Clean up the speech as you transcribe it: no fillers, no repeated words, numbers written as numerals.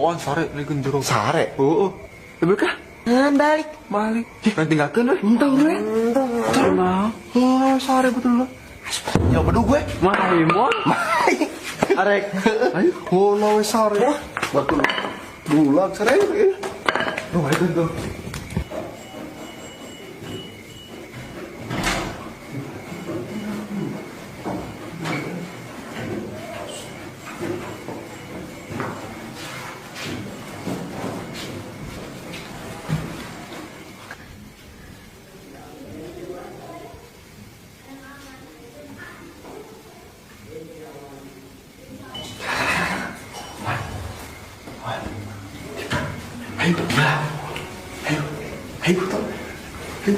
Bawaan sare nih jero. Sare. Heeh. Lebih kah? Nah, balik. Balik. Ih, nanti tinggalkeun we. Entong we. Nah, oh, sare betul lah. Ya bedug gue. Mah, mon. Arek. Ayo. Oh, we sare. Betul. Bulag sare. Tuh, ayo tuh.